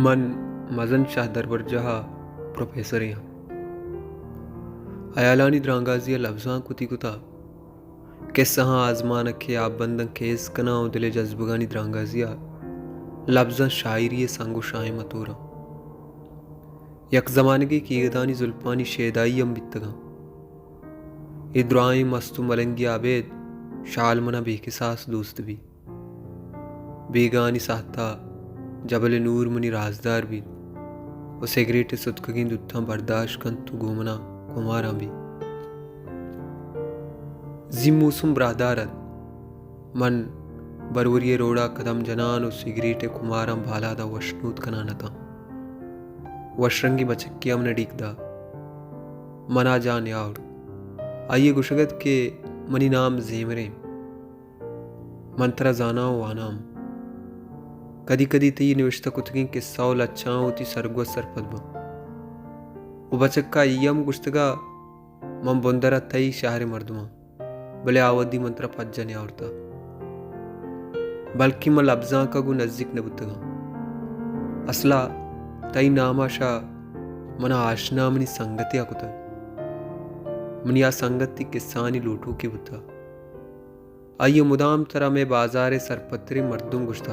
من مزن شاہ دربرجاہ ءَ پروفیسرے آں۔ ہیالانی درانگازی ءَ لبزانک وتی کتا۔ قصہاں آزمانکے آپ بنداں کیس کناں و دل ءِ جزبگانی درانگازی ءَ لبزاں شاعری ءِ سنگ و شاہیم ءَ توراں۔ یک زمانگے کیگدانی زلپانی شیدائی ہم بیتگاں۔ اے درائیں مست و ملنگی ءَ ابید شال منا بے کساس دوست بی۔ بیگاہانی ساہتا جبل نور منی رازدار بیت و سگریٹ ءِ ستکگیں دوتاں برداشت کنت و گوں منا کماراں بیت۔ زی موسم براہدار ات۔ من بروری ءِ روڈا قدم جنان و سگریٹ ءِ کماراں بالادا وشنود کنان اتاں۔ وشرنگیں بچکے ءَ منا ڈیک دا۔ منا جاہ نیاورت۔ آئی ءَ گوشگ ات کہ منی نام زیمریں۔ من ترا زاناں و واناں۔ کدی کدی تئی نوشتہ کتگیں قصہ و لچھاں وتی سرگوست سرپد باں۔ و بچکا ای ہم گوشتگا من بندرا تئی شہر ءِ مردماں، بلے آ وھدی من ترا پجا نیاورتا۔ بلکیں من لبزانکا گوں نزیک نہ بوتگاں۔ اصلا تئی ناما شہ منا آشنا منی سنگتے ءَ کتگ۔ منی آ سنگت تئی قصہانی لوٹوکے بوتا۔ آئی ءَ مدام ترا مئے بازار ءِ سرپدتریں مردم گوشتہ۔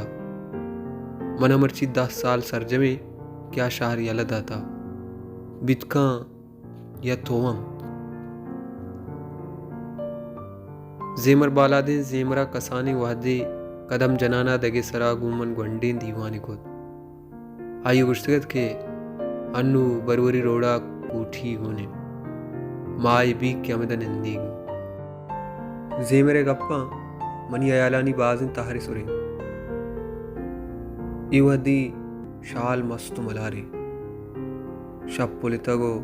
من ءَ مرچی دہ سال سرجمیں کہ آ شہر یلہ داتہ۔ بیت کاں یا تو ہم۔ زیمر بالادیں زیمر ءَ کسانیں وہدے قدم جنان ءَ دگہ سرا گوں من گونڈیں دیوانے کت۔ آئی ءَ گوشتگ ات کہ انوں بروری روڈ ءَ کوٹی گون انت۔ ماہے بیت کہ ہمدا نندیگ اوں۔ زیمر ءِ گپاں منی ہیالانی بازیں تہرے سرینت۔ اے وہدی شال مست و ملارے۔ شپ پلتگ و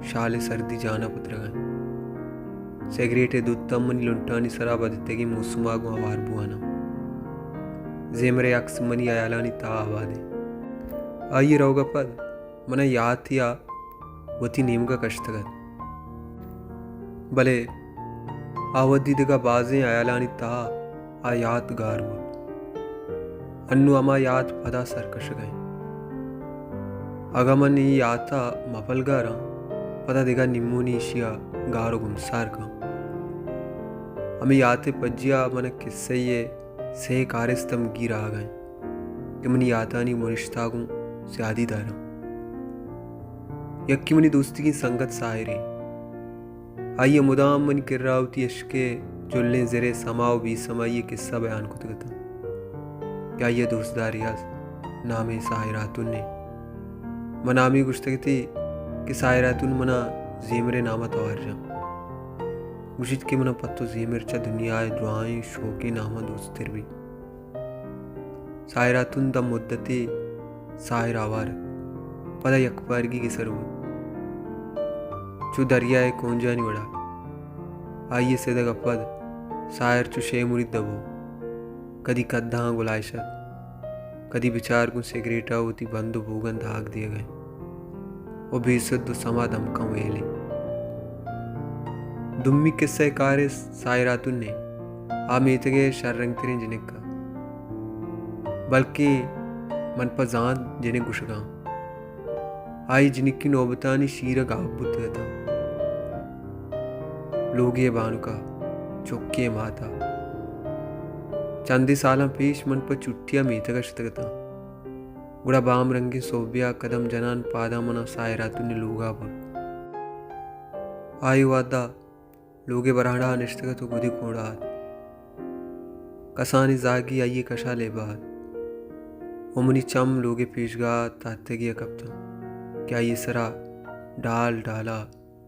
شال ءِ سردی جان ءَ پترگ ءَ انت۔ سگریٹ ءِ دوت ہم منی لنٹانی سرا بدتگیں موسم ءَ گوں ہوار بوان انت۔ زیمر ءِ عکس منی ہیالانی تہا آباد انت۔ آئی ءِ روگ ءَ پد من ءَ یاتے ءَ وتی نیمگ ءَ کشتگ ات۔ بلے آ وہدی دگہ بازیں ہیالانی تہا آ یات گار بوت۔ انوں ہما یات پدا سر کشگ ءَ انت۔ اگاں من اے یات ءَ مہ پلگاراں، پدا دگہ نیمونی ایشی ءَ گار و گمسار کن۔ ہمے یات ءِ پجیا من ءَ کسہ ءِ سے کارست ہم گیر آہگ ءَ انت کہ منی یاتانی بنشت ءَ گوں سیادی داراں۔ یکے منی دوستیگیں سنگت ساحرے۔ آئی ءَ مدام منی کرا وتی عشق ءِ جلیں زر ءِ سما و بے سمائی ءِ کسہ بیان کتگ اتاں کہ آئی ءِ دوستدارے است، نام ئے ساحر ہاتون انت۔ من ءَ ہمے گوشتگ اتی کہ ساحر ہاتون، من ءَ زیمر ءِ نام ءَ توار جن۔ گوشیت کہ من ءَ پہ تو زیمر چہ دنیا ءِ درائیں شوکیں ناماں دوست تر بیت۔ ساحر ہاتون داں مدتے ساحر آوار ات۔ پدا یکپارگی گسر بوت۔ چو دریا ءِ کونجانی وڑا۔ آئی ءِ سدگ ءَ پد ساحر چو شے مرید بوت۔ کدی کدہاں گلائیش ات، کدی بچار گوں سگریٹ ءَ وتی بند و بوگند آگ دیگ ءَ انت و بے سد و سما دمکاں ویل انت۔ دومی کسہ ءِ کارست ساحر ہاتون نے، آ میتگ ءِ شررنگ تریں جنک ءَ، بلکیں من پہ زانت جنک گوشگ ءَ آں۔ آئی جنکی نوبتانی شیر ءَ گاپ بوتگ اتاں۔ لوگے ءِ بانک ءَ، چکے ءِ مات ءَ۔ چندے سالاں پیش من پہ چھٹی ءَ میتگ ءَ شتگ اتاں۔ گڑا بام رنگیں سہبے ءَ قدم جنان پاداں من ءَ ساحر ہاتون ءِ لوگ ءَ برت۔ آئی وہد ءَ لوگ ءِ برانڈہ ءَ نشتگ ات و گدی کوڑا ات۔ کسانیں زاگی آئی ءِ کش ءَ لیب ءَ ات و منی چم لوگ ءِ پیشگاہ ءَ تہتگی ءَ کپتاں کہ آئی ءِ سرا ڈال ڈال ءَ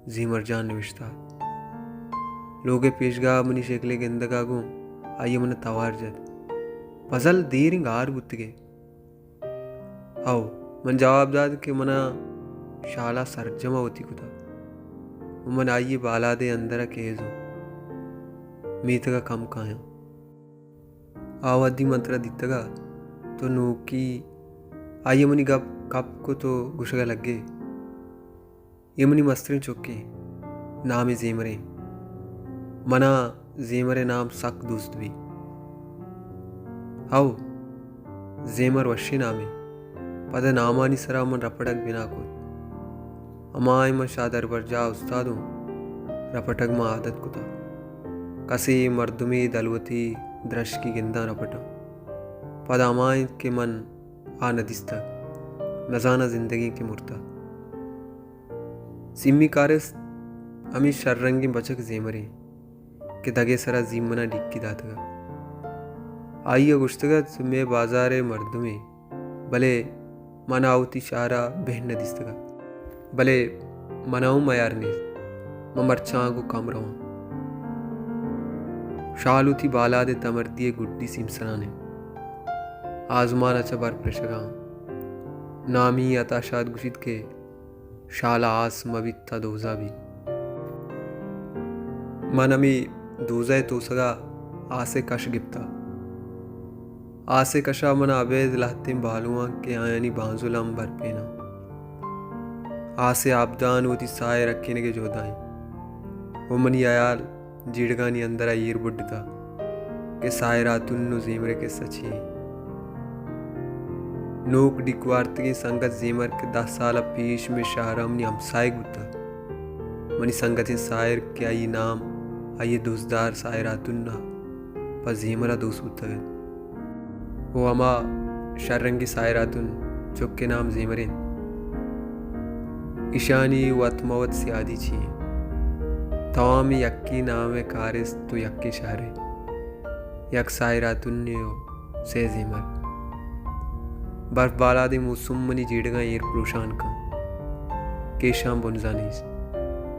زیمر جان نوشتہ ات۔ لوگ ءِ پیشگاہ ءَ منی شکل ءِ گندگ ءَ گوں آئی ءَ من ءَ توار جت۔ پزل دیریں گار بوتگ ئے۔ ہئو، من جواب دات کہ من ءَ شال ءَ سرجم ءَ وتی کتگ و من آئی ءِ بالاد ءِ اندر ءَ کیز اوں۔ میتگ ءَ کم کایاں۔ آ وہدی من ترا دیتگ ءَ تو نوکی۔ آئی ءَ منی گپ کپ کت و گوشگ ءَ لگے۔ اے منی مستریں چکے، نام ئے زیمریں۔ من ءَ زیمر ءِ نام سک دوست بی۔ ہئو، زیمر وشیں نامے۔ پدا نامانی سرا من رپٹگ بنا کت۔ ہمائیں من شاہ دربرجاہ استادوں رپٹگ من عادت کتا۔ کسے مردمے دلوتے درشکی گنداں رپٹاں۔ پدا ہمائیں کہ من آ نہ دیستگ، نزاناں زندگیں کہ مرتگ۔ سیمی کارست ہمے شررنگیں بچک زیمریں کہ دگے سرا زیم منا ڈیکی داتگا۔ آئی ء گوشتگ ات، مئے بازار ء مردمے، بلے من آ وتی شہر ء بہ نہ دیستگا۔ بلے من ء ہوں میار نیست، من مرچاں گوں کم رواں۔ شال وتی بالاد ء تمردی ء گڈی سیمسران انت۔ آزمان ء چہ برپ رشگاں۔ نامی عطا شاد گوشیت کہ شال ء آس مہ بیت تا دوزہ بیت۔ من ہمے دوزہ ء توسگا آس ء کش گپتا۔ آس ء کشا من ء ابید لہتیں بالواں کہ آیانی بانزل ہم برپیناں۔ آس ء آبدان وتی ساہ ء رکینگ ء جہدا انت۔ و منی ہیال جیڑگانی اندرا ایر بڈتا کہ ساحر ہاتون و زیمر ء کسہ چی انت۔ نوک ڈیک وارتگیں سنگت زیمر کہ دہ سال ء پیش مئے شہر ء منی ہمساہگ بوتا، منی سنگتیں ساحر کہ آئی نام آئی دزدار ساحر ہاتون ء پہ زیمر ء دوست بوتگ ات۔ و ہما شررنگیں ساحر ہاتون چک ء نام زیمر انت۔ ایشانی وت مہ وت سیادی چی انت؟ توام یکیں نام ء کارست و یکیں شہر ء۔ یک ساحر ہاتون ء و سے زیمر۔ برف بالادیں موسم منی جیڑگاں ایر پروشان کن۔ کیشاں بنزا نیست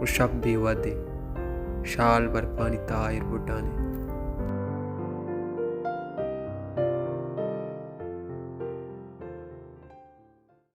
و شپ بے وھد انت۔ شال برپانی تہا ایر بڈان انت۔